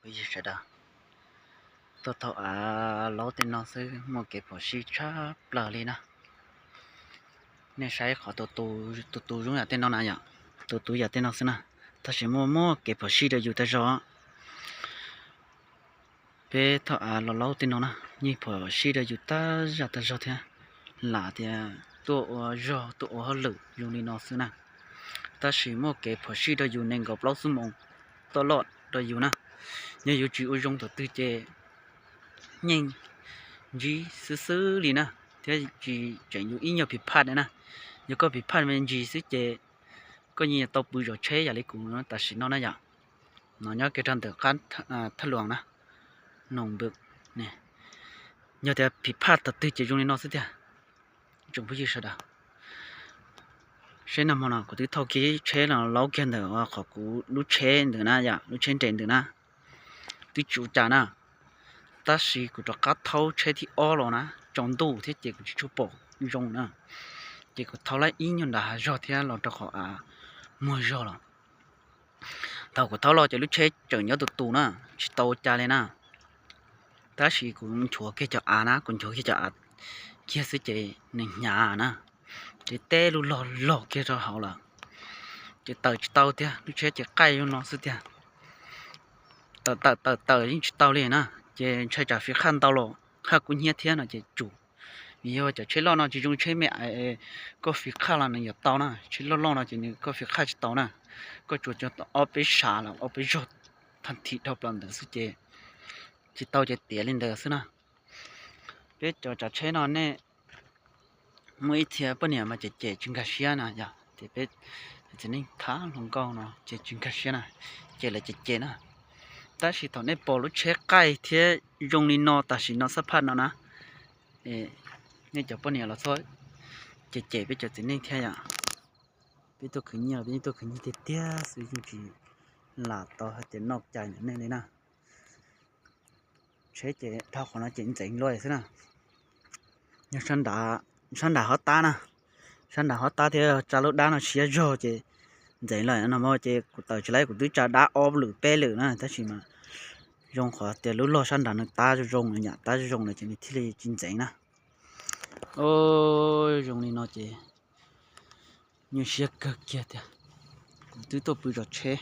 Yog sawv daws, tuaj thaum av laub tej no xwb muaj kev phom sij tshaj plaws li na. Nej saib qhov tus tus zoo yam tej no na yom, tus tus yam tej no xwb na, tab sis muaj muaj kev phom sij rau yus tag zog. Peb thaum av laub laub tej no na, yeej phom sij rau yus tag zog tag zog thiab. Lam tias tuaj ua zog tuaj ua hauj lwm zoo li no xwb na, tab sis muaj kev phom sij rau yus nees nkaum plaub xuab moos tuaj loj rau yus na. Yog yus tsis ua zoo thaum twg ces yeej ntsib xwb xwb li na, thiab tsis tseem yus ib nyuag phiv phaj na. Yog koj phiv phaj me ntsis xwb ces koj yeej tau pw zov tsheb yam li kuv tam sim no na yom. No nyob kiag rau ntawm qab Thaj Luas na, Noom Npws. Yog tias phiv phaj thaum twg ces zoo li no xwb tiag. Tsoom phooj ywg sawv daws, seb nag hmo no kuv twb thauj kiag tsheb los laub kiag ntawm qhov kuv lub tsheb ntawm na yom, lub tsheb nres ntawm na, twb tsis ua cas na. Tab sis kuv rov qab thauj tsheb thib ob los na, tsaus ntuj thiab ces kuv tsis tshua pom zoo na, ces kuv thauj lawm ib nyuag nram hav zog thiab los rau qhov av muag zog los. Thaum kuv thauj los ces lub tsheb tseem nyob tus tus na, tsis tau ua cas li na. Tab sis kuv nchuav kiag cov av na, kuv nchuav kiag cov av kiag xwb ces nws hnyav na, ces teb lug log log kiag rau hauv lawm, ces tawm tsis tau tiag, lub tsheb ces qaij zoo no xwb tiag. Tawm tawm tawm tawm yeej tsis tau li na, ces ntshai tsam fiv qhaj ntau los qhaj kub hnyiab thiab no ces tsum. Vim yog cov tsheb loj no tsis zoo tsheb me, koj fiv qhaj los nws yuav tau na, tsheb loj loj no ces nws koj fiv qhaj tsis tau na, koj tsuas cog ob peb sab los ob peb zaug thaj thim dhau plaws ntawd xwb ces tsis tau ces tiav li ntawd xwb na. Peb cov tsav tsheb no nej muaj ib txhia poj niam mas cem cem tsis nkag siab na yom, ces peb txiv neej thab hluas nkauj no ces tsis nkag siab na, ces lawv cem cem na. Tab sis thaum nej pom lub tsheb qaij thiab zoo li no tam sim no xab phaj no na, nej cov poj niam los txhob cem cem peb cov txiv neej thiab yom. Peb tuaj khwv nyiaj los peb yeej tuaj khwv nyiaj tiag tiag xwb, yeej tsis lam tau hais tias noj cai ntawm nej li na. Tsheb ces dhau qhov no ces ntxeev luaj xwb na. Yog sab nram, sab nram hov tab na, sab nram hov tab thiab tsa lub dab no siab zog ces ntxeev lawm no ces kuv tawm tsis laib, kuv twb tsa dab ob lwm peb lwm na, tab sis mas zoo qhov tias lub log sab nram nws tab zoo zoo, nyam tab zoo zoo lawm ces nws thiaj li tsis ntxeev na. Zoo li no ces nyuaj siab kawg kiag tiag. Kuv twb tuaj pw zov tsheb,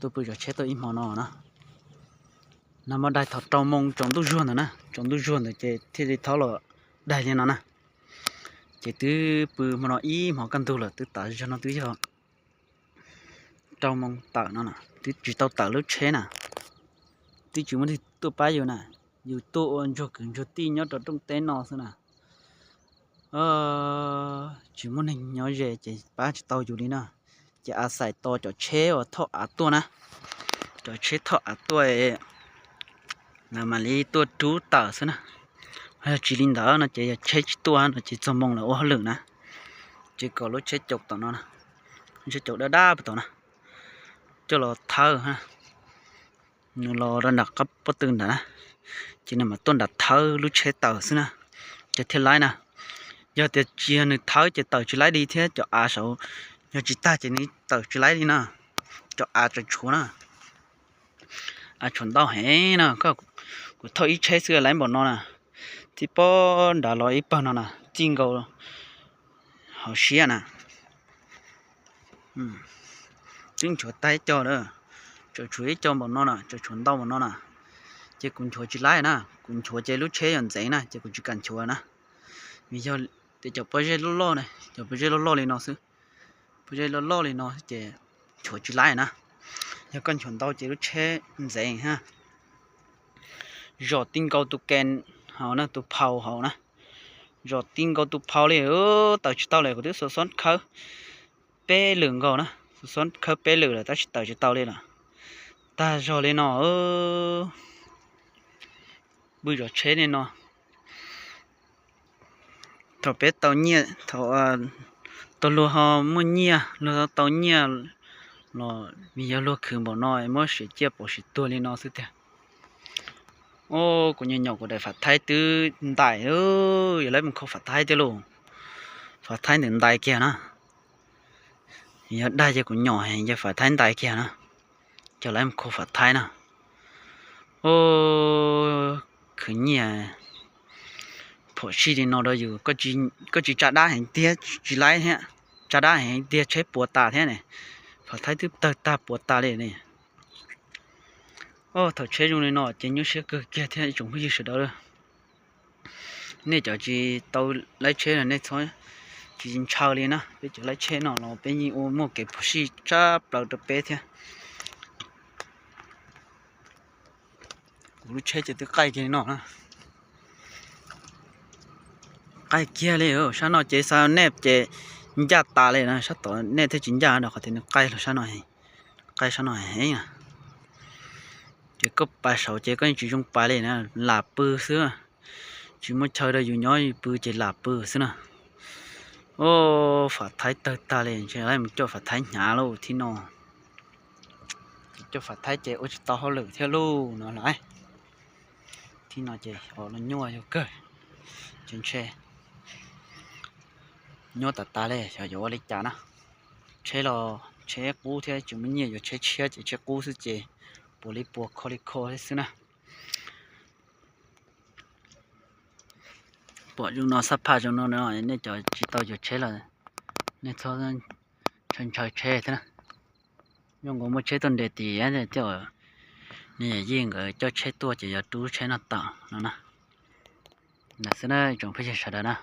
tuaj pw zov tsheb tau ib hmo no na. Nag hmo daig thaum rau moos tsaus ntuj zuag ntawd na, tsaus ntuj zuag ntawd ces thiaj li thauj los daig li no na. Ces twb pw hmo no ib hmos kaj ntug lawm, twb tav zog no twb yog rau moos tawm no, twb tsis tau tawm lub tsheb na, twb tsis muaj neeg tuaj pab yus na, yus tuaj ua ntsuag kwv ntsuag tij nyob rau rooj teb no xwb na. Tsis muaj neeg nyob ze ces pab tsis tau yus li na. Ces a xais tos cov tsheb uas thauj av tuaj na, cov tsheb thauj av tuaj, lawv mam li tuaj rub tawm xwb na. Ho yog tsis li ntawd no ces yog tsheb tsis tuaj no ces txog moo lawv ua hauj lwm na, ces kom lub tsheb caum tom no, tsheb caum dab dab puag tom na, coj los thawb, nws los rau nram qab pob tw nram na, ces nws mam tuaj nram thawb lub tsheb tawm xwb na, ces thiaj laib na. Yog tias tsis yog nws thawb ces tawm tsis laib li thiab, cov av saud yog tsis tag ces nws tawm tsis laib li na. Cov av tseem tshuav na, av tshuav ntau heev na, kuv thauj ib tsheb xwb laib npaum no na, tib pob nrad los ib pawg no na, txij nkaus hauv siab na. Twb nchuav tag ib co lawm, tseem tshuav ib co npaum no na, tseem tshuav ntau npaum no na, ces kuv nchuav tsis laib na, kuv nchuav ces lub tsheb yuav ntxeev na, ces kuv tsis kam nchuav na. Vim yog tias cov pob zeb loj loj na, cov pob zeb loj loj li no xwb, pob zeb loj loj li no ces nchuav tsis laib na. Yog koj nchuav ntau ces lub tsheb ntxeev ha. Zom ti nkaus tus ke hauv na, tus phau hauv na, zom ti nkaus tus phau li, tawm tsis tau lawm, kuv twb xuas xob khawb peb lwm nkaus na, xuas xob khawb peb lwm lawm tab sis tawm tsis tau li lawm. Tag zog li no, pw zov tsheb li no. Thaum peb tau nyiaj, thaum tau luag ho muaj nyiaj, luag tau nyiaj los vim yog luag khwv npaum no muab siav ciaj pov siav tuag li no xwb tiag. Kuv nyuam nyuam kuv daim fam thaib twb ntais, yog lawv mus khau fam thaib thiab lauj. Fam thaib ntawd ntais kiag na. Yog dag ces kuv nyuam ces fam thaib ntais kiag na. Cov lawv mus khau fam thaib na. Ub, khwv nyiaj phom sij li no rau yus, koj tsis tsa dab heev tiag tsis laib thiab, tsa dab heev tiag tsheb puas tas thiab ne. Fam Thaib twb tawg tag puas tas li ne. Ub, thaum tsheb zoo li no ces nyuaj siab kawg kiag thiab ib tsoom phooj ywg sawv daws. Nej cov tsis tau laib tsheb los nej txhob tsis ntshaw li na, peb cov laib tsheb no los peb yeej ua muaj kev phom sij tshaj plaws rau peb thiab. Kuv lub tsheb ces twb qaij kiag li no na. Qaij kiag li, sab no ces xa nej ces ncaj tas li na, sab tod nej thiaj tsis ncaj na, qhov tias nws qaij los sab no, qaij sab no heev na. Ces koj pais saud ces koj yeej tsis zoo pais li na, lam pw xwb. Tsis muaj chaw rau yus nyob, pw ces lam pw xwb na. Ub, Fam Thaib tawg tag li, ntshe mus coj Fam Thaib hnyav lauj thib no. Ces coj Fam Thaib ces ua tsis tau hauj lwm thiab lauj no lauj. Thib no ces los nyuaj yus kawg, ces ntshe nyuaj tas tas li, xyov yuav ua li cas na. Tsheb los tsheb qub thiab tsis muaj nyiaj yuav tsheb tshiab ces tsheb qub xwb ces puas li puas kho li kho thiab xwb na. Pom zoo no, xab phaj zoo no, nej cov tsis tau yuav tsheb los nej txhob ntshaw ntshaw tsheb thiab na. Zoo nkaus muaj tsheb tuaj nres tim thiab, nws yawm yij nkawd coj tsheb tuaj ces yuav rub tsheb no tawm no na. Ntawd xwb na tsoom phooj ywg sawv daws na.